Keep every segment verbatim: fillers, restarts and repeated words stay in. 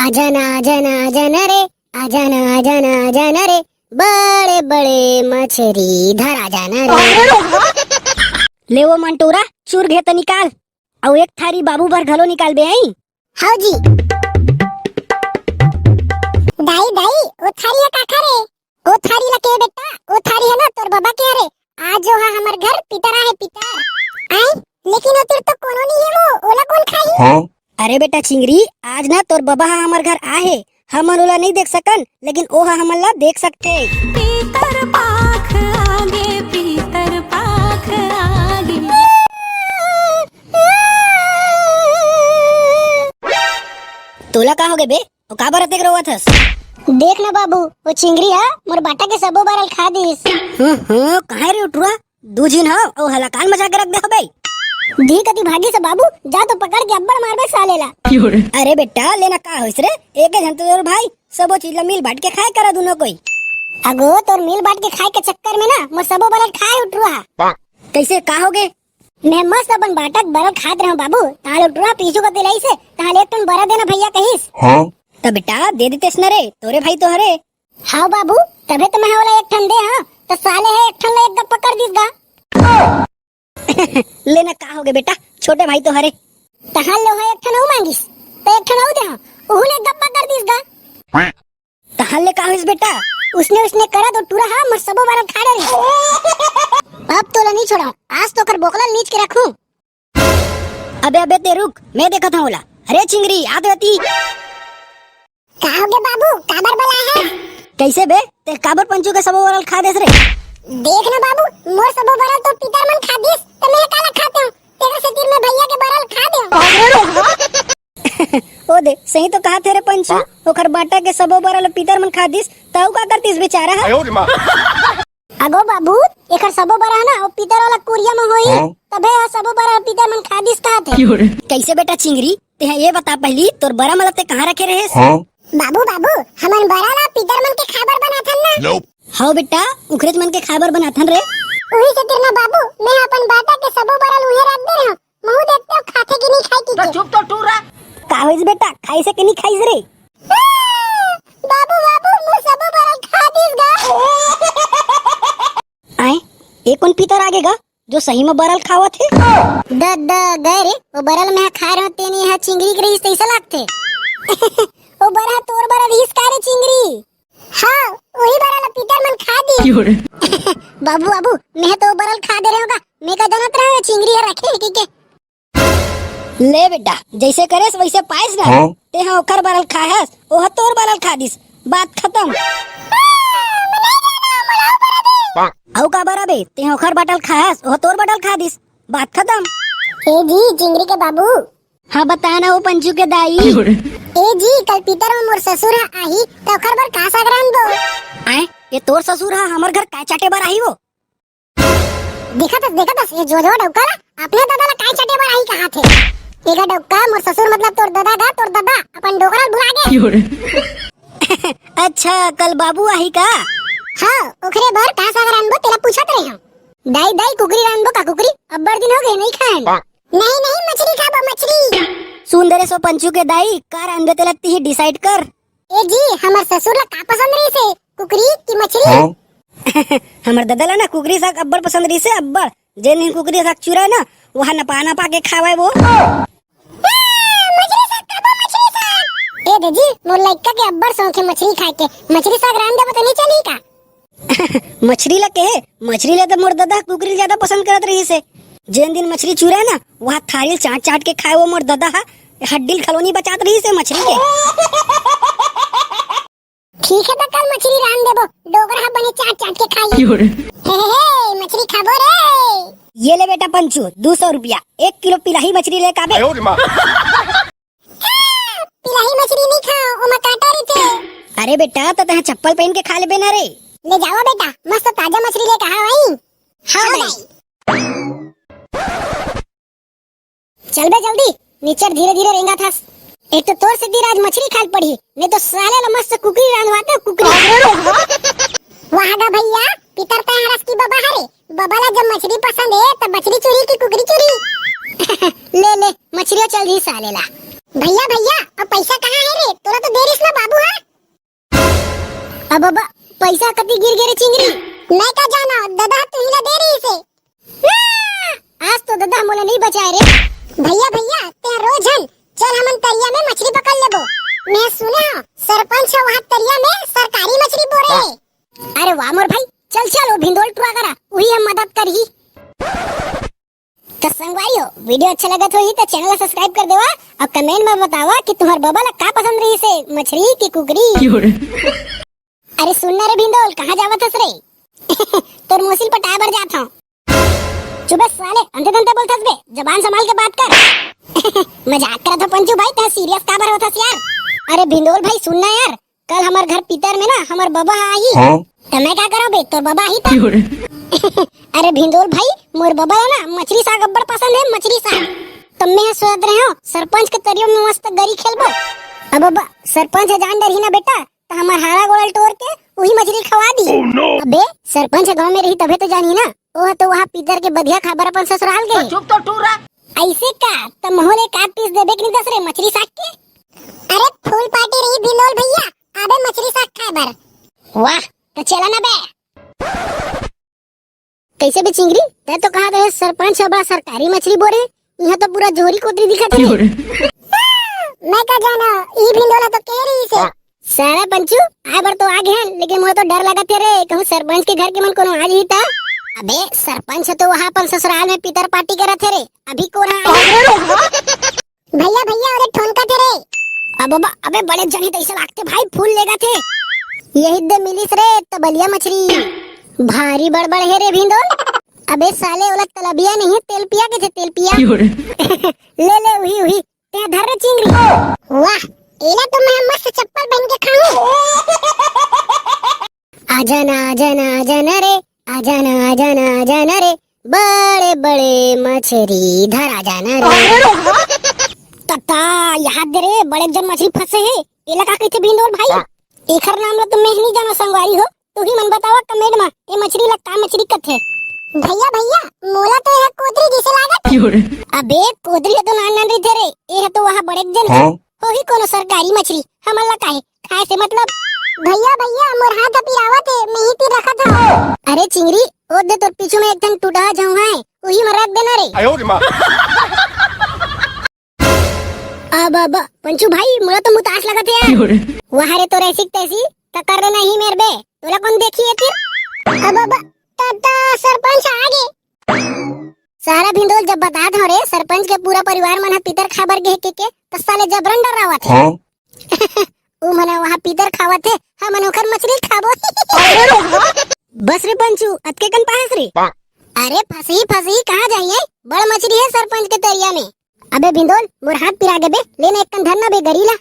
आजा ना, आजा ना, आजा ना रे, आजा ना, आजा ना, आजा ना रे, बड़े बड़े मछरी धरा जाना रे। ले वो मंटूरा, चूर घे त निकाल, अउ एक थारी बाबू बर घलो निकाल बे, आई। हव जी। दाई, दाई, ओ थारी ह काखर ए? ओ थारी ला के बेटा, ओ थारी ह ना तोर बबा के हरे। आज जो ह हमर घर पितर आहे पितर। आई, लेकिन ओतिर तो कोनो नहीं हे वो, ओला कोन खाही? हाँ? अरे बेटा चिंगरी, आज ना तोर बबा ह हमर घर आहे, हमन ओला नहीं देख सकन, लेकिन ओ ह हमन ला देख सकथे। पीतर पाख आगे, पीतर पाख आगे। तोला का होगे बे? ओ काबर अतेक रोवत हस? देख ना बाबू, ओ चिंगरी ह मोर बाटा के सबो बरल खा दिस। हम्म, हम्म, कहाँ रे उठुआ? दू झिन हव अउ हलाकान मचा के रख दे हबे। धी कति भागिस बाबू, जा तो पकड़ के अब्बड़ मारबे साले ला। अरे बेटा, लेना का होइस रे? एके झन तो तोर भाई, सबो चीज ला मिल बांट के खाए करा दुनो कोई। अगो, तोर मिल बांट के खाए के चक्कर में ना मोर सबो बरल खाए उठुआ। कइसे, का होगे? मैं मस्त अपन बाटा के बरल खात रहूं बाबू, तहां ले उठुआ पीछू कति लाइस हे, तहां ले एक ठन बरा देना भैया कहिस। हाँ? त बेटा, दे देतेस न रे, तोरे भाई तो हरे। हाँ बाबू, तभे तो मैं ओला एक ठन दे हंव, त साले ह एक ठन ला एक गप्पा कर दिस गा। लेना का होगे बेटा, छोटे भाई तो हरे। तहां ले ओह एक ठन अउ मांगिस, त एक ठन अउ दे हंव, उहू ले गप्पा कर दिस गा। तहां ले का होइस बेटा? उसने उसने करा तो टूरा हा मोर सबो बरल खा डरे। अब तोला नहीं छोड़ंव, आज तो ओकर बोकला नीच के रखूं। अबे, अबे, ते रुक, मैं देखत हंव ओला। अरे चिंगरी, आ तो एती। का होगे बाबू, काबर बलाए हे? कइसे बे, ते काबर पंचू के सबो बरल खा देस रे? देख ना बाबू, मोर सबो बरल तो पितर मन खा दिस, त मैं काला खातेंव? तेरे से तीर में भैया के बरल खा देंव। ओ दे, सही तो कहाथे रे पंचू, ओखर बाटा के सबो बरल पितर मन खा दिस, त अउ का करतिस बेचारा ह? अगो बाबू, एखर सबो बरा ह ना, ओ पितर वाला कुरिया म होही, हाँ? तभे ह सबो बरा ह पितर मन खा दिस कहत हे। कइसे बेटा चिंगरी, तेहा ये बता पहिली, तोर बरा मन ला ते कहाँ रखे रहेस? हाँ? बाबू, बाबू, हमन बरा ला पितर मन के खाए बर बनाथन ना। हव बेटा, उखरेच मन के खाए बर बनाथन रे। उही सेती ना बाबू, मैं अपन बाटा के सबो बरा ल उहें रख दे रहेंव, महूं देखतेंव खाथे कि नहीं खाए कि के। चुप तो टूरा। का होइस बेटा, खाइस कि नहीं खाइस रे? बाबू, बाबू, मोर सबो बरल खा दिस गा। आए, ए कोन पितर आगे गा, जो सही म बरल खावत हे? ददा गए रे, ओ बरल मैं खाए रहूं, तेने ह चिंगरी के रहिस तइसा लागथे। ओ बरल तोर बरल रहिस का रे चिंगरी? हाँ, उही बरल पितर मन खा दिस। बाबू, बाबू, मैं तो ओ बरल खा दे रहेंव गा, मैं का जानत रहेंव चिंगरी ह रखे हे कि के। ले बेटा, जइसे करेस वइसे पाएस ना। हाँ? तेहा ओखर बरल खाए हस, ओह तोर बरल खा दिस, बात खतम। अउ का बरा बे, तेहा ओखर बाटा ल खाए हस, ओह तोर बाटा ल खा दिस, बात खतम। ए जी, चिंगरी के बाबू। हाँ, बता ना, ओ पंचू के दाई। ए जी, कल पितर म मोर ससुर ह आही, त ओखर बर का साग रांधबो? आए, ये तोर ससुर ह हमर घर काय चाटे बर आही वो? देखत हस, देखत हस, ये जोधवा डौका ला अपने ददा ला काय चाटे बर आही कहाथे। एगा डौका, मोर ससुर मतलब तोर ददा गा, तोर ददा अपन डोकरा ल भुला गे। अच्छा, कल बाबू आही का? हाँ, ओखरे बर का साग रांधबो तेला पूछत रहेंव। दाई, दाई, कुकरी रांधबो का कुकरी? अब्बड़ दिन होगे नहीं खाएन। नहीं, नहीं, मछरी खाबो, मछरी। सुन दे रे सो पंचू के दाई, का रांधबे तेला तिही decide कर। ए जी, हमर ससुर ला का पसंद रहिस हे, कुकरी कि मछरी? हाँ? हमर ददा ला ना कुकरी साग अब्बड़ पसंद रहिस हे, अब्बड़। जेन दिन कुकरी साग चुराए ना, वहाँ नपा नपा के खावाए वो। मछरी साग खाबो, मछरी साग। ए दे जी, मोर लइका के अब्बड़ शौक हे मछरी खाए के। मछरी साग रांध देबो त नहीं चलही का? मछरी ला के, मछरी ला तो मोर ददा कुकरी ला ज्यादा पसंद करत रहिस हे। जेन दिन मछरी चुराए ना, वहाँ थारी ल चाट चाट के खाए वो मोर ददा हा, हड्डी ल खलोनी बचात रहिस हे मछरी के। ठीक हे, त कल मछरी रांध देबो, डोकरा हा बने चाट चाट के खाई। हे, हे, हे, मछरी खाबो रे। ये ले बेटा पंचू, दू सौ रुपया, एक किलो पिलाही मछरी ले काबे। पिलाही मछरी नहीं खाओ, ओमा कांटा रहिथे। अरे बेटा, त तैं चप्पल पहन के खा लेबे ना रे। ले जावा बेटा, मस्त ताजा मछरी ले कहा वही। हाँ, हाँ दाई। दाई। चल बे जल्दी, निचर धीरे धीरे रेंगत हस। एक तो तोर सेती आज मछरी खाए ल पड़ही, नहीं तो साले ला मस्त कुकरी रांधवाते कुकरी। वाह गा भैया, पितर तैं हरस की बबा हरे। बबा ला जब मछरी पसंद हे, तब मछरी चुरी की कुकरी चुरी। ले ले, मछरियो चल दी साले ला। भैया, भैया, अब पैसा कहाँ हे रे? तोला तो दे अब अब पैसा कति गिर गे रे चिंगरी? मैं का जाना, ददा तुही ला दे रहिसे। आज तो ददा मोला नहीं बचाए रे। भैया भैया, ते रोज हन, चल हमन तरिया में मछली पकड़ लेबो। मैं सुने हंव सरपंच ह वहाँ तरिया में सरकारी मछली बोरे हे। अरे वाह मोर भाई, चल चल, वो भिंदोल टुरा करा, उही हम मदद करही। तो संगवारी हो, video अच्छा लगत होही तो channel ला subscribe कर देवा और comment में बतावा कि तुम्हार बबा ला का पसंद रहिसे, मछली की कुकरी। अरे सुन ना रे भिंदोल, कहाँ जावत हस रे? तोर मौसी ल पटाए बर जात हंव। चुप बे साले, अंते तंते बोलत हस बे, जबान संभाल के बात कर। मजाक करत हंव पंचू भाई, तैं serious काबर होत हस यार? अरे भिंदोल भाई सुन ना यार, कल हमर घर पितर में ना हमर बबा ह आही। हाँ? त मैं का करंव बे, तोर बबा आही त। अरे भिंदोल भाई, मोर बबा ला ना मछरी साग अब्बड़ पसंद हे, मछरी साग। त मैं सोचत रहेंव सरपंच के तरिया में मस्त गरी खेलबो। अब बबा, सरपंच ह जान डरही ना बेटा, त हमर हारा गोड़ल टोर के उही मछरी खवा दी। Oh, no! अबे, सरपंच ह गांव में रही तभे तो जानही ना। ओह तो वहाँ पितर के बधिया खाबर अपन ससुराल गे। तो चुप तो टूरा। ऐसे का? त मोहले एक आध piece देबे कि नहीं दस रे मछरी साग के? अरे full party रही भिंदोल भैया, आबे मछरी साग खाए बर। वाह, त चला ना बे। कैसे बे चिंगरी, तैं तो कहा रहे सरपंच ह बड़ा सरकारी मछरी बोरे, यहाँ तो पूरा जोहरी कोतरी दिखत हे। मैं का जाना, ई भिंदोला तो कह रहिसे। सारा पंचू, आए बर तो आ गे हन, लेकिन मोला तो डर लगत हे रे, कहूँ सरपंच के घर के मन कोनो आ जाही त। अबे, सरपंच ह तो वहाँ अपन ससुराल में पितर party करत हे रे, अभी कोन ह आही? भैया, भैया, ओदे ठोनकत हे रे। अब बा-, अबे बड़े जन ही तैसे लागथे भाई, फूल लेगथे। यही दे मिलिस रे तबलिया मछरी, भारी बड़ बड़ हे रे भिंदोल। अबे साले, ओला तलबिया नहीं, तेलपिया कथे, तेलपिया। ले ले, उही उही, तैं धर रे चिंगरी। वाह, एला तो मैं मस्त चप्पल पहन के खाऊं। आजा ना, आजा ना, आजा ना रे, आजा ना, आजा ना, आजा ना रे, बड़े बड़े मछरी धरा जाना रे। तता, यहाँ दे रे, बड़े जन मछरी फंसे हे। एला का कहिथे भिंदोल भाई? एखर नाम ला तो मैं नहीं जाना संगवारी हो, तुही मन बतावा comment मा, ए मछरी ला का मछरी कथे? भैया, भैया, मोला तो यह कोदरी जैसे लागत। अबे, कोदरी ह तो नान नान रहिथे रे, ए ह तो वहाँ बड़े जन हे। हाँ? होही कोनो सरकारी मछरी, हमन ला काहे? खाए से मतलब। भैया, भैया, मोर हाथ ह पिरावत हे, मैं ही तीर रखत हंव। अरे चिंगरी, ओ दे तोर पीछू में एक ठन टूटहा झौंहा हे, उही में रख देना रे। आयो रे माँ। अब, अब, पंचू भाई, मोला तो मुतास लगत हे यार। वाह रे, तोर ऐसी तैसी, त कर देना ही मेर बे, तोला कौन देखी है तीर? अब, अब, त, त सरपंच आ गे। सारा भिंदोल जब बतात हंव रे, सरपंच के पूरा परिवार मन ह पितर खाबर गे हे के, के, त साले जबरन डरावत हे। हाँ? उ मन ह वहाँ पितर खावत हे, हमन ओखर मछली खाबो। बस रे पंचू, अतके कन पाहस रे। अरे फंसी, फंसी, कहाँ जाइए? बड़ मछली हे सरपंच के तरिया में। अबे भिंदोल, मोर हाथ पिरा गे बे, ले ना एक कन धरना बे गरी ला।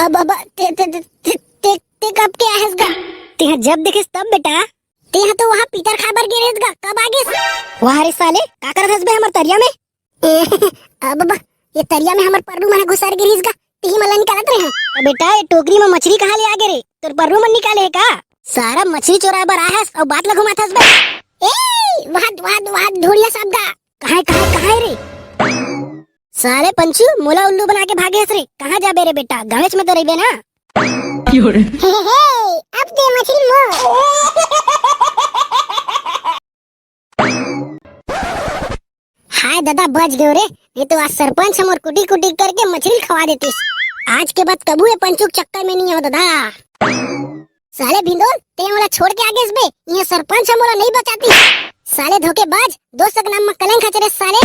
अब, अब, ते, ते, ते, ते, ते, ते कब के आहिस गा? तेहा जब देखिस तब बेटा। तेहा तो वहाँ पितर खाबर गे रहिस गा, कब आ गेस? वाह रे साले, का करत हस बे हमर तरिया में? ए, अब, अब, ये तरिया में हमर पररू मन घुसर गे रहिस गा, तिही मन ला निकालत रहे। अब बेटा, ये टोकरी में मछली कहाँ ले आ गे रे? तोर पररू मन निकाले हे का? सारा मछली चोराए बर आए हस अउ बात ला घुमात हस बे। ए, वाह, वाह, वाह, धोड़िया साहब गा। कहाँ हे, कहाँ हे, कहाँ हे रे? साले पंचू, मोला उल्लू बना के भागे हस रे। कहाँ जाबे रे बेटा? गाँवेच में तो रहिबे ना। हे, हे, हे, अब ते मछली मोर। हाय दादा, बच गेंव रे, नहीं तो आज सरपंच ह मोर कुटी कुटी करके मछली खवा देतिस। आज के बाद कभू ए पंचू के चक्कर में नहीं आंव दादा। साले भिंदोल, ते मोला छोड़ के आ गेस बे, इहाँ सरपंच ह मोला नहीं बचातिस। साले धोखेबाज, दोस्त के नाम म कलंक हच रे साले।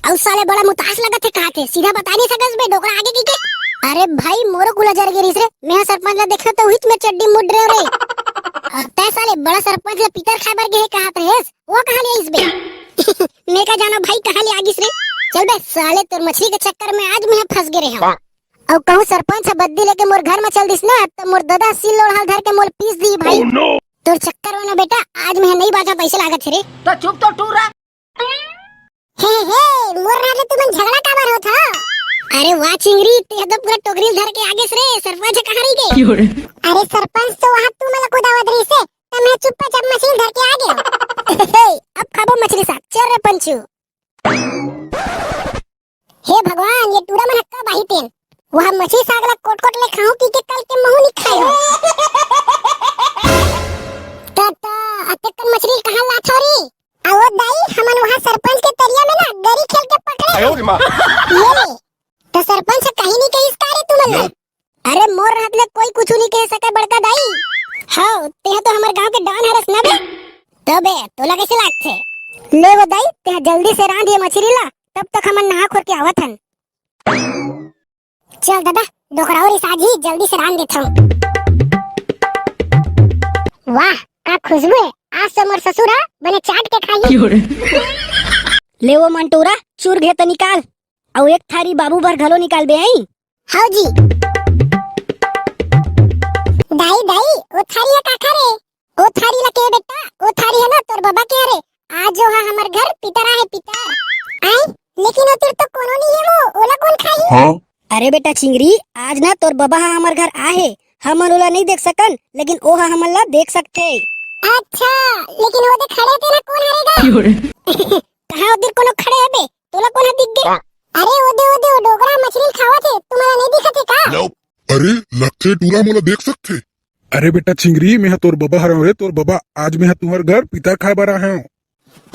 अउ साले बड़ा मुतास लगत हे कहाथे, सीधा बता नहीं सकस बे, डोकरा आगे की के। अरे भाई, मोरो कुला जर गे रिहिस रे, मैं सरपंच ला देखना तो उहिच में चड्डी मुड़ रहे रे। अ, तै साले बड़ा सरपंच ला पितर खाए बर गे हे कहात रहेस, वो कहाँ ले आइस बे? मैं का जाना भाई कहाँ ले आगिस रे। चल बे साले, तोर मछली के चक्कर में आज मैं फंस गे रहे हूँ। अउ कहूँ सरपंच ह बद्दी लेके मोर घर में चल दिस ना, त मोर ददा सिल लोढ़ा धर के मोल पीस दी भाई। Oh no! तोर चक्कर में ना बेटा, आज मैं नहीं बाचा पैसे लागत हे रे। तो चुप तो टूरा। हे, हे, मोर राज ले तुमन झगड़ा काबर होत हो? अरे वाह चिंगरी, ते तो पूरा टोकरी धर के आगेस रे, सरपंच कहाँ रही गे? अरे सरपंच तो वहाँ तू मला कुदावत रहिसे, त मैं चुप्पा चप मछली धर के आ गया। अब खाबो मछली साग, चल रे पंचू। हे भगवान, ये टूरा मन ह कब आही तेन? वह मछली साग ला कोट कोट ले खाऊं कि के कल के महू नहीं खाए हो। डोकराओ रिसा जी, जल्दी से रांध देथव। वाह, का खुशबू हे। आज तो मोर ससुर ह बने चाट के खाही। ले वो मंटूरा, चूर घे त निकाल, अउ एक थारी बाबू बर घलो निकाल बे, आई। हव जी। दाई, दाई, ओ थारी ह काखर हे? ओ थारी ला के बेटा, ओ थारी ह ना तोर बबा के हरे। आज जो ह हमर घर पितर आए हे, पितर। आई, लेकिन ओतिर तो कोनो नहीं हे वो, ओला कोन खाही? हाँ? अरे बेटा चिंगरी, आज ना तोर बबा ह हमर घर आए हे, हमन ओला नहीं देख सकन, लेकिन ओ ह हमन ला देख सकथे। अच्छा, लेकिन ओदे खड़े ते ना कोन हरे गा? कहाँ ओदे कोनो खड़े हे बे? तोला कोन ह दिख गे? अरे ओदे, ओदे, ओ डोकरा मछली खावत हे, तुम्हला नहीं दिखत हे का? अरे, लगथे टूरा मोला देख सकथे। अरे बेटा चिंगरी, मैं ह तोर बबा हरव रे, तोर बबा। आज मैं ह तुम्हर घर पितर खाए बर आए हंव।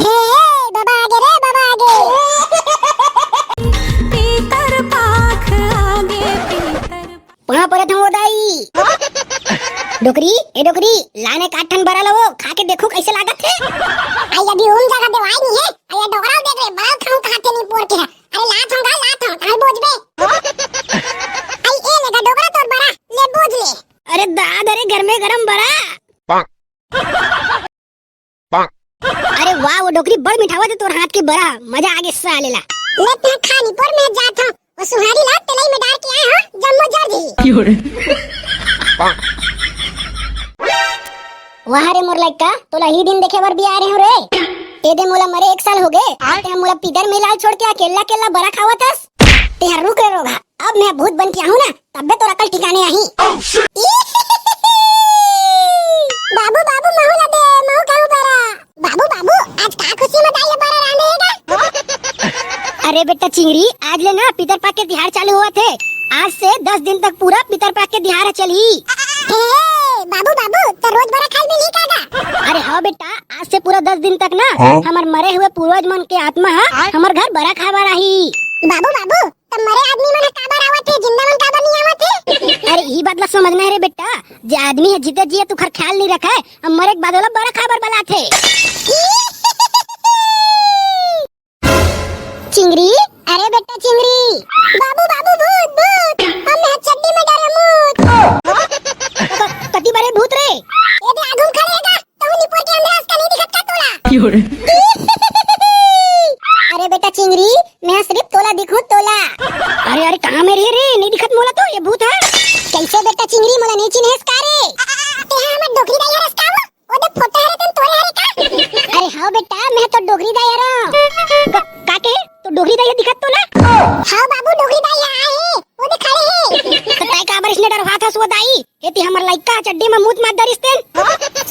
हे, हे, बबा आगे रे, बबा आगे। पितर पाख आगे, पितर पाख। कहाँ परत हंव ओ दाई? डोकरी, ए डोकरी, लाने का ठन बरा लवो, खा के देखू कैसे लागत हे। आई अभी उम जगह देवाई नहीं हे। आई ये डोकरा देख रे, बरा खाऊं कहाँ ते नहीं पोर के है। अरे लात हूँ गा, लात हूँ, कहाँ बोझ बे? आई ए ले गा डोकरा तोर बरा, ले बोझ ले। अरे दाद, अरे घर में गरम बरा। अरे वाह, वो डोकरी बड़ मिठावत हे तोर हाथ के बरा, मजा आगे साले ला। ले तैं खा नी पोर, मैं जात हूँ। वो सुहारी ला तलई में डार के आए हूँ, जम्मो जर जी। वाह रे मोर लइका, तोला ही दिन देखे बर बियाह रहे हूँ रे। ए दे मोला मरे एक साल हो गे, तैं मोला पितर में लाल छोड़ के अकेल्ला अकेल्ला बरा खावत हस। तैं रुक रे रोगहा, अब मैं भूत बन के आहूँ ना, तब्बे तोर अकल ठिकाने आही। बाबू, बाबू, महू ला दे, महू खाहूँ बरा। बाबू, बाबू, आज का खुशी में दाई बरा रांधे हे गा? अरे बेटा चिंगरी, आज ले ना पितर पाख के तिहार चालू होवत हे। आज से दस दिन तक पूरा पितर पाख के तिहार ह चलही। हे, बाबू, बाबू, त रोज बरा खाए मिलही का गा? अरे हाँ बेटा, आज से पूरा दस दिन तक ना हाँ? हमर मरे हुए पूर्वज मन के आत्मा ह हाँ? हमर घर बरा खाए बर आही। बाबू, बाबू, त मरे आदमी मन ह काबर आवत हे, जिंदा मन काबर नहीं आवत हे? अरे, ई बात ला समझना हे रे बेटा, जे आदमी ह जीते जियत ओखर ख्याल नहीं रखे, अब मरे के बाद ओला बरा खाए बर बलाथे। चिंगरी, अरे बेटा चिंगरी। बाबू, बाबू, भूत, भूत, हम ह चड्डी में डरे मूत। क-, कति बरे भूत रे? ए दे आगू में खड़े हे गा। तहूँ निपोर के अंधरा अस का नहीं दिखत का तोला? अरे बेटा चिंगरी, मैं सिर्फ तोला दिखूं तोला। अरे, अरे, कहाँ में रे, रे? नहीं दिखत मोला तो, ये भूत ह। कैसे बेटा चिंगरी, मोला नहीं चिन्हेस का रे? ते ह हमर डोकरी दाई हरस का वो? ओ दे फोटो हरे तन तोरे हरे का? अरे हाँ बेटा, मैं तो डोकरी दाई हरव। क-, का के? तो डोकरी दाई ह दिखत तोला? हाँ बाबू, डोकरी दाई ह आए हे, वो दे खड़े हे। त तैं काबर इसने डरवात हस वो दाई? एती हमर लइका चड्डी में मूत मार डरिस तेन।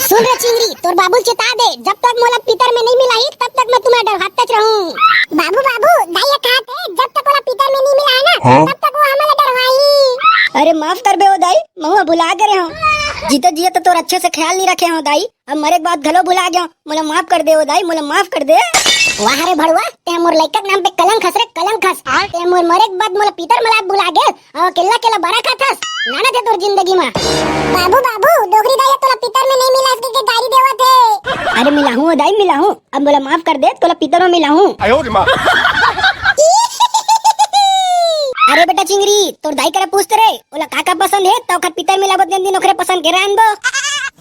सुन रे चिंगरी, तोर बाबू ल चेता दे, जब तक मोला पितर में नहीं मिलाही, तब तक मैं तुम्हें डरवातेच रहूं। बाबू, बाबू, दाई ह कहाथे, जब तक ओला पितर में नहीं मिलाही ना, हाँ? तब तक वो हमला डरवाही। अरे माफ कर बे ओ दाई, महू भुला गे रहे हूँ। जीते जियत तो तोर अच्छे से ख्याल नहीं रखे हूँ दाई, अब मरे के बाद घलो भुला गयो, मोला माफ कर दे ओ दाई, मोला माफ कर दे। वाह रे भड़ुआ, ते मोर लइका के नाम पे कलंक हस रे, कलंक हस। ते मोर मरे के बाद मोला पितर में लाए भुला गे, अउ अकेल्ला अकेल्ला बरा खाथस, लानत हे तोर जिंदगी मा। बाबू, बाबू, डोकरी दाई ह तोला पितर में नहीं मिलास के, के गारी देवत हे। अरे मिलाहूं ओ दाई, मिलाहूं। अब मोला माफ कर दे, तोला पितर में मिलाहूं। अरे बेटा चिंगरी, तोर दाई करा पूछ तो रे, ओला का का पसंद हे, त ओखर पितर में लाबो तेन दिन ओखरे पसंद के रांधबो।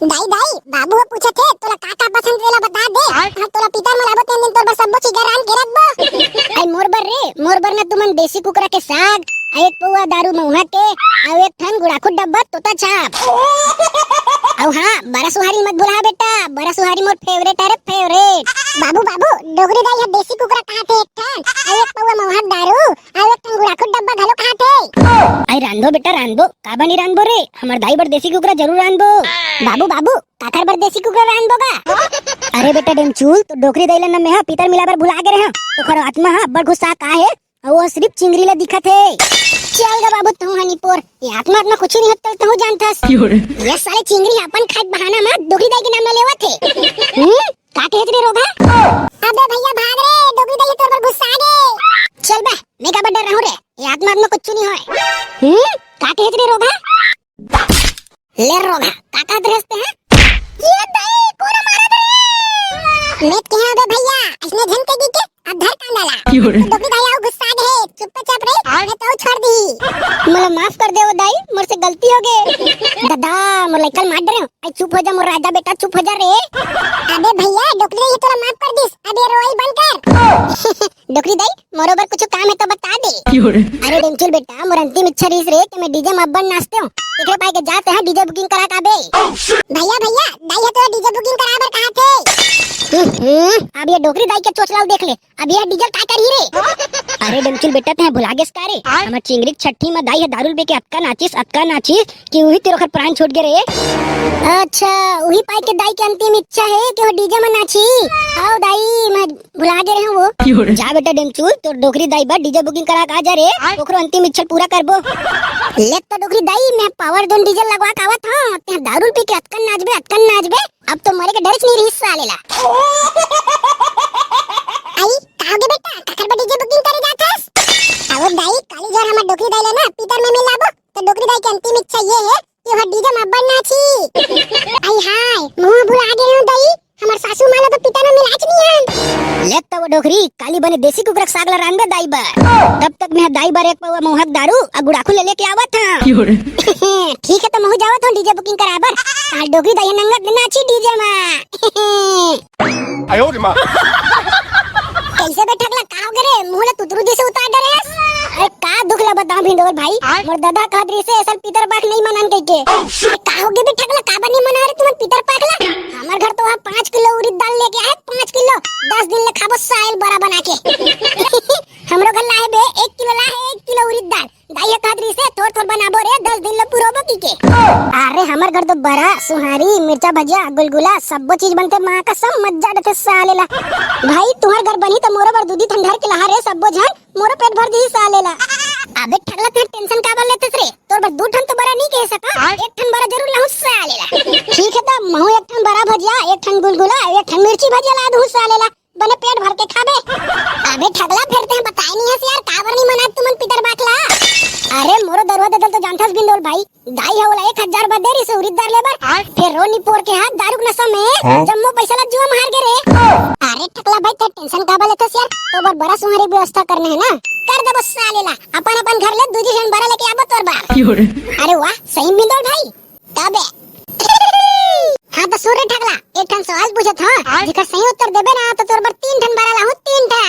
दाई, दाई, बाबू ह पूछत हे, तोला का का पसंद तेला बता दे। हाँ, तोला पितर में लाबो तेन दिन तोर बर सब्बो चीज रांध के रखबो। आई मोर बर रे, मोर बर ना तुमन देसी कुकरा के साग, आ एक पौवा दारू महुआ के, अउ एक ठन गुड़ाखू डब्बा तोता छाप। अउ हाँ, बरा सुहारी मत भुला बेटा, बरा सुहारी मोर favourite हरे, favourite। बाबू, बाबू, डोकरी दाई ह देसी कुकरा कहाथे एक ठन, अउ एक पौवा महुआ के दारू, अउ एक ठन गुड़ाखू डब्बा घलो कहाथे। आई रांधबो बेटा, रांधबो, काबर नहीं रांधबो रे, हमर दाई बर देसी कुकरा जरूर रांधबो। बाबू, बाबू, काखर बर देसी कुकरा रांधबो गा? अरे बेटा डेमचूल, तो डोकरी दाई ला न मैं ह पितर मिला बर भुला गे रहे हूँ। ओखर आत्मा ह अब्बड़ गुस्सा का हे, अउ वो सिर्फ चिंगरी ला दिखत हे। चल गा बाबू, तहूँ ह निपोर, ये आत्मा आत्मा कुछ नहीं होता, तहूँ जानथस। ये साले चिंगरी अपन खाए के बहाना मा डोकरी दाई के नाम ला लेवत हे। हम्म, का कहे रे रोगहा? अबे भैया भाग रे, डोकरी दाई तोर बर गुस्सा आ गे। चल बे, मैं काबर डर रहा हूँ रे, ये आत्मा आत्मा कुछ नहीं होय। हम्म, का कहे रे रोगहा? ले रोगहा, का कहत रहस ते, हैं? ये दाई, कोन मारत रे? मैं कहे बे भैया, इसने झन के दी के, अब धर कांदा ला। तो डोकरी दाई अउ गुस्सा गे हे, चुप्पे चाप रे, नहीं तो छोड़ दी। मोला माफ कर दे वो दाई, मोर से गलती हो गे। दादा, मोर लइका ल मार डरे हो। आई चुप हो जा मोर राजा बेटा, चुप हो जा रे। अबे भैया, डोकरी दाई तोला माफ कर दिस, अब ये रोई बंद कर। डोकरी दाई, मोरो बर कुछ काम हे तो बता दे। अरे डेमचुल बेटा, मोर अंतिम इच्छा रहिस रे कि मैं डीजे में अब्बड़ नाचतेंव। एकरे पाए के जात हे डीजे बुकिंग करा के आबे। भैया, भैया, दाई हे तो डीजे बुकिंग करा बर कहा थे। हम्म, अब ये डोकरी दाई के चोचला ल देख ले, अब ये डीजे ल का करही रे? अरे डेमचुल बेटा, तैं भुला गेस का रे? हमर चिंगरी के छट्ठी में दाई हे दारू ल पी के अतका नाचिस, अतका नाचिस कि उही तीर ओखर प्राण छूट गे रे। अच्छा, उही पाए के दाई के अंतिम इच्छा हे कि वो डीजे में नाची। आओ दाई, मैं भुला गे रहे हूँ वो। जा बेटा डेमचुल, तोर डोकरी दाई बर डीजे बुकिंग करा के आ जा रे, ओकरो अंतिम इच्छा पूरा करबो। ले तो डोकरी दाई, मैं पावर जोन डीजे लगवा के आवत हूँ, तैं दारू ल पी के अतकन नाचबे, अतकन नाचबे, अब तो मरे के डरेच नहीं रहिस साले ला। आई, का होगे बेटा, काकर बर डीजे बुकिंग करे जात हस? अहो दाई, काली जोर हमर डोकरी दाई ला ना पीतर में मिल लाबो, तो डोकरी दाई के अंतिम इच्छा ये हे कि ओहर डीजे में अब्बड़ नाची। आई हाय, मुँह भुला गे हूँ दाई, हमर सासू माँ ला तो पीतर में मिलाच नहीं हन। ले तो वो डोकरी, काली बने देसी कुकरा के साग ला रांधबे दाई बर। तब तक मैं दाई बर एक पौवा महुआ के दारू अउ गुड़ाखू ले लेके आवत हूँ। ठीक हे, तो महूँ जावत हूँ डीजे बुकिंग कराए बर। आज डोकरी दाई नंगत ले नाची डीजे में। कइसे बे ठकला, का होगे रे? मुँह ला तुतरू जइसे उतार डरे हस। अरे का दुख ला बताओं भिंडोल भाई, मोर ददा कहत रहिसे ए साल पीतर पाख नहीं मनान कहिके। अरे का होगे बे ठकला, काबर नहीं मना रे तुमन पीतर पाख ला? हमर घर तो वहाँ पाँच किलो उरिद दाल लेके आए, पाँच किलो, दस दिन ले खाबो साल बरा बना के। हमरो घर लाए बे, एक किलो लाए, एक किलो उरिद दाल। दाई ह कहत रहिसे, "थोर थोर बनाबो रे, दस दिन ले पुरोबो" कहिके। अरे हमर घर तो बरा, सुहारी, मिर्चा भजिया, गुलगुला, सब्बो चीज बनथे, माँ कसम मजा देथे साले ला। भाई तुहर घर बनही त मोरो बर दू दी ठन धर के लहा रे सब्बो झन, मोरो पेट भर दिही साले ला। अबे ठगला, तैं टेंशन काबर लेथस रे? तोर बर दू ठन तो बरा नहीं कहे सका, एक ठन बरा जरूर लाहूं साले ला। ठीक हे त महूं एक ठन बरा भजिया, एक ठन गुलगुला, एक ठन मिर्ची भजिया ला दूं साले ला। बने पेट भर के खाबे। अबे ठगला, फेर तैं बताए नहीं हस यार, काबर नहीं मनात तुमन पीतर पाख ला? अरे मोरो दरुआ ददा ल तो जानथस बिंदोल भाई, दाई ह ओला एक हजार बर दे रहिसे उरिद दार लेबर, फेर रो निपोर के हाथ दारू के नशा में जम्मो पैसा ला जुआ में हार गे रे। अरे ठगला भाई, तैं टेंशन काबर लेथस यार? तोर बर बरा सुहारी व्यवस्था करना हे ना, कर देबो साले ला, अपन अपन घर ले दू झन बरा लेके आबो तोर बर। अरे वाह, सही बिंदोल भाई, तबे। हाँ त सुन रे ठगला, एक ठन सवाल पूछत हंव, जेकर सही उत्तर देबे ना त तोर बर तीन ठन बरा लाहूं, तीन ठन।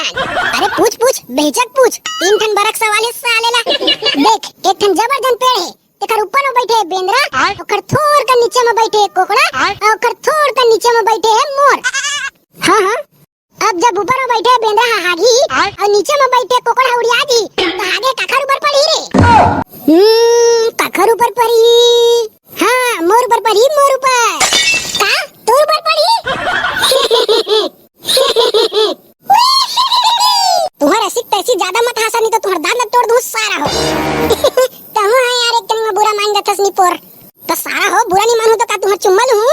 अरे पूछ पूछ, बेहिचक पूछ, तीन ठन बरा के सवाल हे साले ला। देख, एक ठन जबरजन पेड़ हे, तेकर ऊपर में बइठे हे बेंदरा, ओकर थोर कर नीचे में बइठे हे कोकड़ा, अउ ओकर थोर कर नीचे में बइठे हे मोर। हाँ हाँ, अब जब ऊपर में बइठे बेंदरा ह हागही अउ नीचे में बइठे कोकड़ा ह उड़िया जी, त हागे काखर ऊपर पड़ही रे? हम्म, काखर ऊपर पड़ही? हाँ, मोर ऊपर पड़ही, मोर ऊपर। का? तोर ऊपर पड़ही? तुहर ऐसी तैसी ज्यादा मत हासा, नहीं तो तुहर दांत न तोड़ दूं सारा हो। कहूँ है यार, एक दिन में बुरा मान जाथस निपोर। त सारा हो, बुरा नहीं मानूं त का तुहर चुम्मा लूं?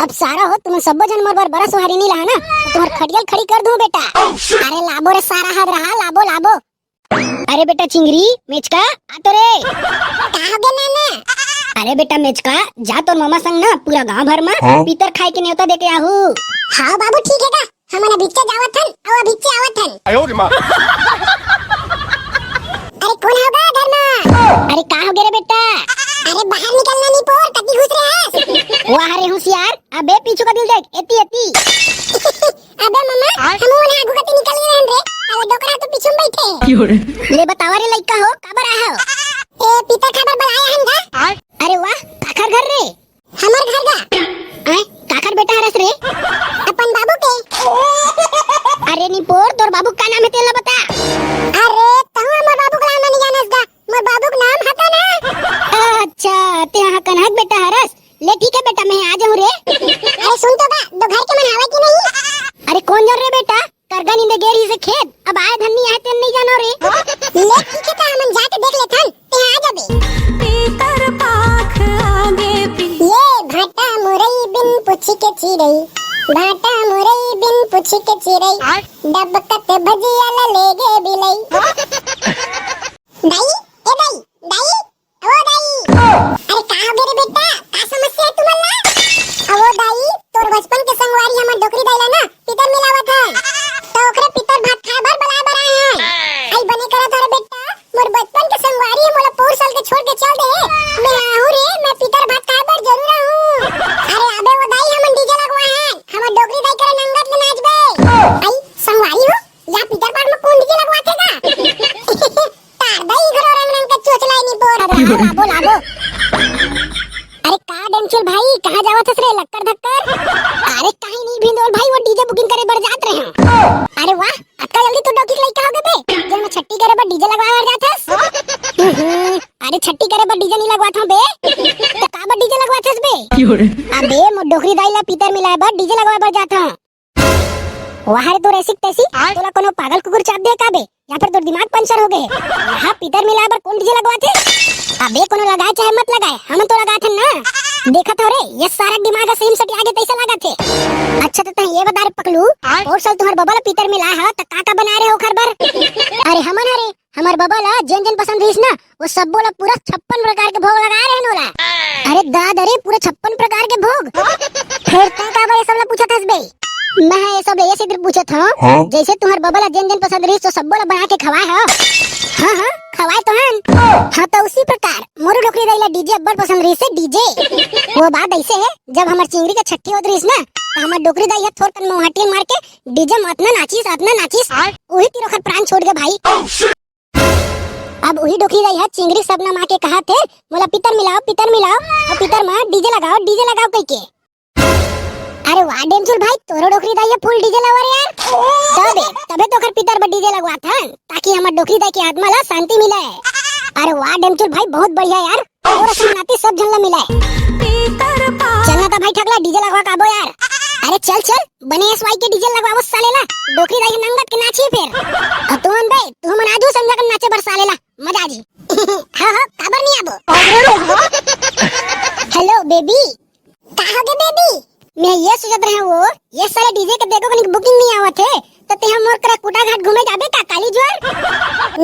अब सारा हो, तुमन सब्बो झन मोर बर बरा सुहारी नहीं लाहा ना, तुहर खटिया ल खड़ी कर दूं बेटा। अरे लाबो रे सारा, हद रहा, लाबो, लाबो। अरे बेटा चिंगरी, मेचका, आ तो रे। का हो गे नाना? अरे बेटा मेचका, जा तोर ममा संग ना पूरा गांव भर में पीतर खाए के नेवता दे के आहू। हाँ बाबू, ठीक हे गा। हमन अभिच्चे जावत हन, अउ अभिच्चे आवत हन। अरे कोन होगा घर में? अरे का हो गे रे बेटा? अरे बाहर निकलना नहीं पोर, कति घुस रहे हस? वाह रे होशियार, अबे पीछू का दिल देख, एती एती। अबे ममा, हम वो आगू कति निकल गए हन रे। अरे डोकरा तो पीछू में बइठे। ले बतावा रे लइका हो, काबर आए हो? ए पीतर खाबर बलाए हन गा। अरे वाह, काखर घर रे? हमर घर गा। आय, काखर बेटा हरस रे? अपन बाबू के। अरे निपोर, तोर बाबू का नाम हे तेला बता। अरे, तहूँ हमर बाबू के नाम नहीं जानस गा। मोर बाबू के नाम हकन हे। अच्छा, तैं हकन हक बेटा हरस। ले ठीक हे बेटा, मैं आ जाहूं रे। अरे सुन तो गा, दो घर के मन आवे कि नहीं? अरे कोन जन रे बेटा? करगा नींदे गे रहिसे खेत, अब आए धन नहीं आए तेन नहीं जानो रे। ले ठीक हे, त हमन जाके देख लेथन, तैं आ जाबे। पीतर पाख आगे पी- ये भांटा मुरई बिन पूछ के चिरई, भांटा मुरई बिन पूछ के चिरई, डबकत भजिया ला लेगे बिलई। दाई, ए दाई, दाई, ओ दाई। अरे का हो गे रे बेटा, का समस्या हे तुमन ला? अवो दाई, तोर बचपन के संगवारी हमर डोकरी दाई ला ना पीतर मिलावत हे। लाबो, लाबो। अरे का डेमचुल भाई, कहाँ जावत हस रे लक्कड़ धक्कड़? अरे कहीं नहीं भिंदोल भाई, वो डीजे बुकिंग करे बर जात रहे हैं। अरे वाह, अतका जल्दी तू डौकी के लइका हो गे बे, जेन में छट्टी करे बर डीजे लगवाए बर जात हस? हम्म, अरे छट्टी करे बर डीजे नहीं लगवात हूँ बे, तो का बर डीजे लगवात हस बे? अबे मोर डोकरी दाई ला पीतर मिलाए बर डीजे लगवाए बर जात हूँ। वाह रे तोर ऐसी तैसी, आय? तोला कोनो पागल कुकुर चाब दे का बे? या फिर तोर दिमाग पंचर हो गए हे? यहाँ पीतर मिलाए बर कौन डीजे लगवाथे? अबे कोनो लगाए चाहे मत लगाए, हमन तो लगाथन ना। देखत हो रे, ये सारा दिमाग ह सेम सटिया गे तैसे लागत हे। अच्छा तो तैं ये बता रे पकलू, आय? और साल तुम्हार बबा ला पीतर मिलाए ह त का का बनाए रहे ओखर बर? अरे हमन हरे, हमर बबा ला जेन जेन पसंद रहिस ना, वो सब्बो ला पूरा छप्पन प्रकार के भोग लगाए रहे नोला। अरे दादा रे, पूरा छप्पन प्रकार के भोग। फिर तैं काबर ये सब ला पूछत हस बे? मैं ह ये सब ला ये सिर्फ पूछत हूँ, हाँ? जैसे तुम्हार बबा ला जेन जेन पसंद रहिस तो सब्बो ला बना के खवाए हो। हाँ हाँ, खवाए तो हन। हाँ तो उसी प्रकार मोरू डोकरी दाई ला डीजे अब्बड़ पसंद रहिस हे, डीजे। वो बात ऐसे है, जब हमर चिंगरी के छट्ठी होत रहिस ना, तो हमर डोकरी दाई ह थोर कन मोहटियन मार के डीजे में अतना नाचिस, अतना नाचिस, आय? उही तीर ओखर प्राण छूट गे भाई। अब उही डोकरी दाई ह चिंगरी सपना मा के कहा थे, "मोला पितर मिलाओ, पितर मिलाओ, अउ पितर मा डीजे लगाओ, डीजे लगाओ," कहिके। अरे वाह डेमचुल भाई, तोरो डोकरी दाई ह फुल डीजे लवर यार। तबे, तबे तो ओखर पितर बर डीजे लगवात हन, ताकि हमर डोकरी दाई के आत्मा ला शांति मिले। अरे वाह डेमचुल भाई, बहुत बढ़िया यार। और असन नाती सब झन ला मिले। चल ना त भाई ठकला, डीजे लगवा काबो यार। अरे चल चल, बने एसवाई के डीजे लगवाबो साले ला। डोकरी दाई नंगत के नाची फिर। अउ तुमन बे, तुमन आजू संझा के नाचे बर साले ला, मजा आजी। हाँ हाँ, काबर नहीं आबो। Hello baby. का हो गे बेबी? मैं ये सोचत रहे वो, ये साले डीजे के देखो कनिक बुकिंग नहीं आवत हे, तो ते हम मोर करा कुटा घाट घूमे जाबे का काली जोर?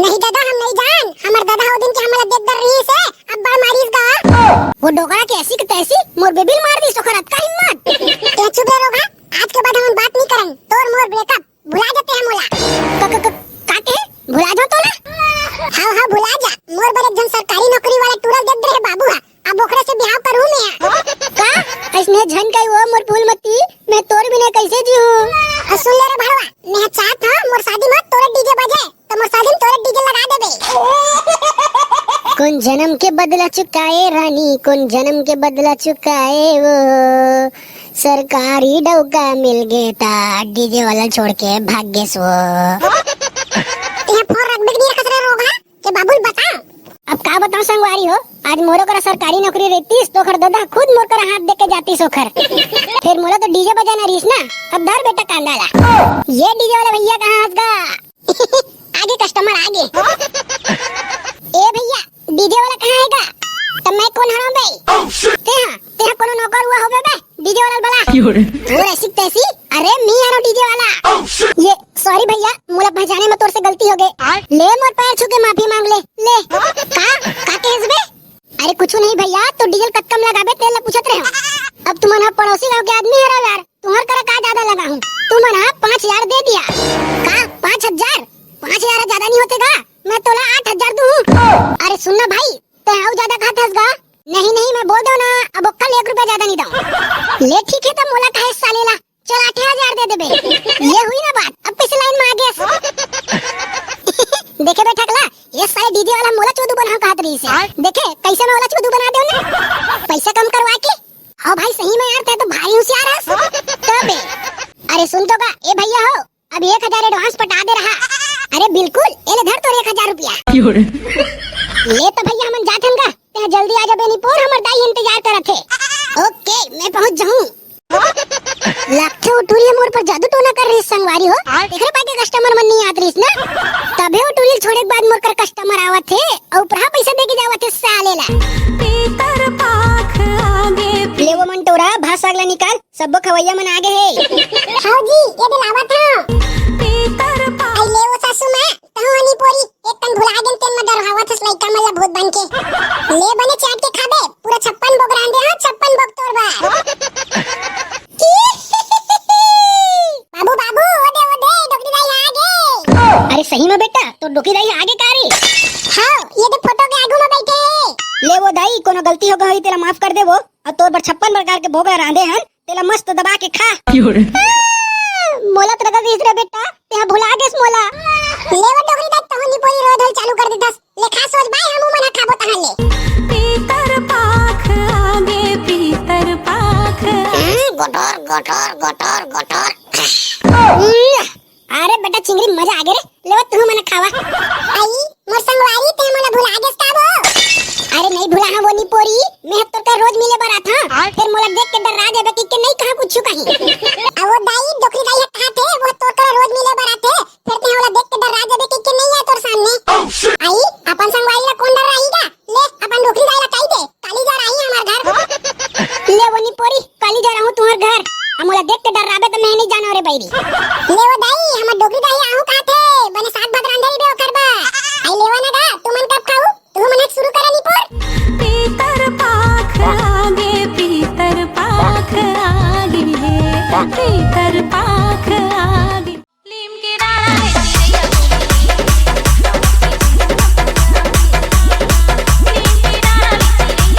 नहीं दादा, हम नहीं जान। हमर दादा हो दिन के हमला देख डर रही से, अब बड़ मारिस गा। वो डोकरा के ऐसी के तैसी मोर बेबी ल मार दी, सोखर अतका हिम्मत। ए चुप रे रोगा, आज के बाद हम बात नहीं करन। तोर मोर ब्रेकअप, भुला जाते हैं मोला। क-, क-, क-, का के? भुला जाओ तोला? हाँ हाँ, भुला जा। मोर बर एक जन सरकारी नौकरी वाला टूरा देख रहे बाबू हा। अब ओकरे से बिहाव करूँ मैं। का? अइसने झन कही वो मोर फूलमती, मैं तोर बिना कैसे जीहूँ? अ, सुन ले रे भड़वा, मैं चाहत हूँ मोर शादी में तोरे डीजे बजे, तो मोर शादी में तोरे डीजे लगा देबे। कौन जन्म के बदला चुकाए रानी, कौन जन्म के बदला चुकाए वो, सरकारी डौका मिल गे ता डीजे वाला छोड़ के भाग गेस वो। ये फोन रख बिक नहीं रखत रे रोगा। के बाबू ल बता। अब का बताऊं संगवारी हो, आज मोरो करा सरकारी नौकरी रहतीस तो ओखर ददा खुद मोर करा हाथ दे के जातीस ओखर। फिर मोला तो डीजे बजाना रहीस ना, अब धर बेटा कांदा ला। ये डीजे वाला भैया कहाँ हंस गा? आगे कस्टमर आगे। ए भैया, डीजे वाला कहाँ है गा? तब मैं कौन हराम बे? ते हाँ, तेरा कोनो नौकर हुआ होबे बे, डीजे वाला बला। क्यों रे? वो ऐसी तैसी, अरे मी हरो डीजे वाला। ये सॉरी भैया, मोला पहचाने में तोर से गलती हो गए। आय? ले मोर पैर छू के माफी मांग ले, ले। का? का कहेस बे? अरे कुछ नहीं भैया, तो डीजल कतकम लगाबे तेल ला पूछत रहे हो। अब तुमन ह पड़ोसी गांव के आदमी हरो यार, तुम्हार करा का ज्यादा लगा हूँ? तुमन ह पाँच हजार दे दिया। का? पाँच हजार? पाँच हजार ज्यादा नहीं होते का? मैं तोला आठ हजार दूँ। अरे सुन ना भाई, ते अउ ज्यादा कहत हस गा? नहीं, नहीं, मैं बोल दो ना, अब ओक्का ले एक रुपया ज्यादा नहीं दो। ले ठीक है, तब मोला कहे साले ला, चल आठ हजार दे देबे। ये हुई ना बात, अब कैसे लाइन में आ गया? देखे बे ठकला, ये साले डीजे वाला मोला चोदू बना कहत रही से। देखे, कैसे मैं ओला चोदू बना दे ना? पैसा कम करवा के। हाँ भाई, सही में यार, ते तो भारी होशियार हस। तबे। अरे सुन तो का, ए भैया हो, अब एक हजार एडवांस पटा दे रहा। अरे बिल्कुल, ए ले धर तोर एक हजार रुपया। क्यों रे? ले तो भैया हमन जात हन गा, ते जल्दी आ जा बेनी पोर, हमर दाई इंतजार करत हे। ओके, मैं पहुंच जाऊं। लगथे वो टूरी मोर पर जादू टोना कर रही संगवारी हो। आय? एकरे पाके कस्टमर मन नहीं आत रहीस ना, तभे वो टूरी छोड़े के बाद मोर कर कस्टमर आवत हे, अउ उपरा पैसा दे के जावत हे साले ला। पीतर पाख आगे ले वो मन टोरा, भात साग ला निकाल। सब्बो खवैया मन आगे हे। हव जी, ये दे लावत हव। पीतर पा- अई ले वो सासू माँ, तहूँ हनी पोरी, एक कन भुला गेन तेन म डरवावत हस लइका मन ला भूत बन के। ले बने चाट के खाबे, पूरा छप्पन भोग रांधे हव, छप्पन भोग तोर बर। बाबू, बाबू, ओ दे, ओ दे, डोकरी दाई आ गे। अरे सही में बेटा, तोर डोकरी दाई आ गे का रे? हव, ये दे फोटो के आगू में बैठे हे। ले वो दाई, कोनो गलती हो गे होही, तेला माफ कर दे वो। अउ तोर बर छप्पन प्रकार के भोग ला रांधे हन, तेला मस्त दबा के खा। क्यों रे? मोला तो लगा दिस रे बेटा, तेहा भुला गेस मोला। ले वो डोकरी दाई, तहूं निपोरी रोए धोए चालू कर देथस। ले खा सोच बाय, हमू मन ह खाबो तहां ले। पीतर पाख आगे, पीतर पाख। हम्म, गोठोर, गोठोर, गोठोर, गोठोर। हम्म, अरे बेटा चिंगरी, मजा आगे रे। ले वो तहूं मन खावा। आई, मोर संगवारी, ते मोला भुला गेस का वो? अरे नहीं भुला हंव वो निपोरी, मैं ह तोर कर रोज मिले बर आथंव। फेर मोला देख के डर्रा जाबे कहिके नहीं कहां कुछु कहीं। अ वो दाई, डोकरी दाई ह कहाथे, वो तोर कर रोज मिले बर आथे, फेर ते ओला देख के डर्रा जाबे कहिके नहीं आय तोर सामने। आई, अपन संगवारी ला कोन डर्राही गा? ले, अपन डोकरी दाई ला कहि दे, काली डर्राही हमर घर। ले वो निपोरी, काली डर्राहूं तुंहर घर। अ मोला देख के डर्राबे त मैं नहीं जानंव रे बइरी। ले वो दाई, हमर डोकरी दाई आहूं कहाथे, बने साग भात रांधे रहिबे ओकर बर। आई ले वो ना गा, तुमन कब खाहू? तुमन ह शुरू करा निपोर। पीतर पाख आगे, पीतर पाख आगे, पीतर पाख आगे। लीम के डारा ले चिरैया बोली, लीम के डारा ले चिरैया बोली।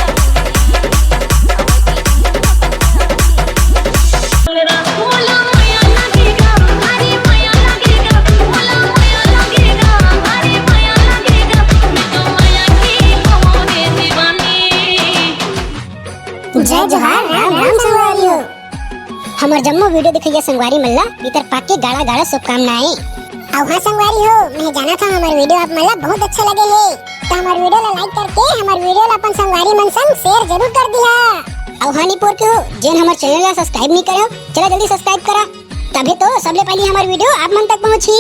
जय जोहार, राम राम संगवारी हो। हमर जम्मो video देखइया संगवारी मन ला पीतर पाख के गाड़ा गाड़ा शुभकामनाएं। अउ हाँ संगवारी हो, मैं जानत हंव हमर video आप मन ला बहुत अच्छा लगे हे, त हमर video ला like करके हमर video ला अपन संगवारी मन संग share जरूर कर दिहा। अउ हाँ निपोर के हो, जेन हमर channel ला subscribe नहीं करे हो, चला जल्दी subscribe करा, तभे तो सबले पहली हमर video आप मन तक पहुंची।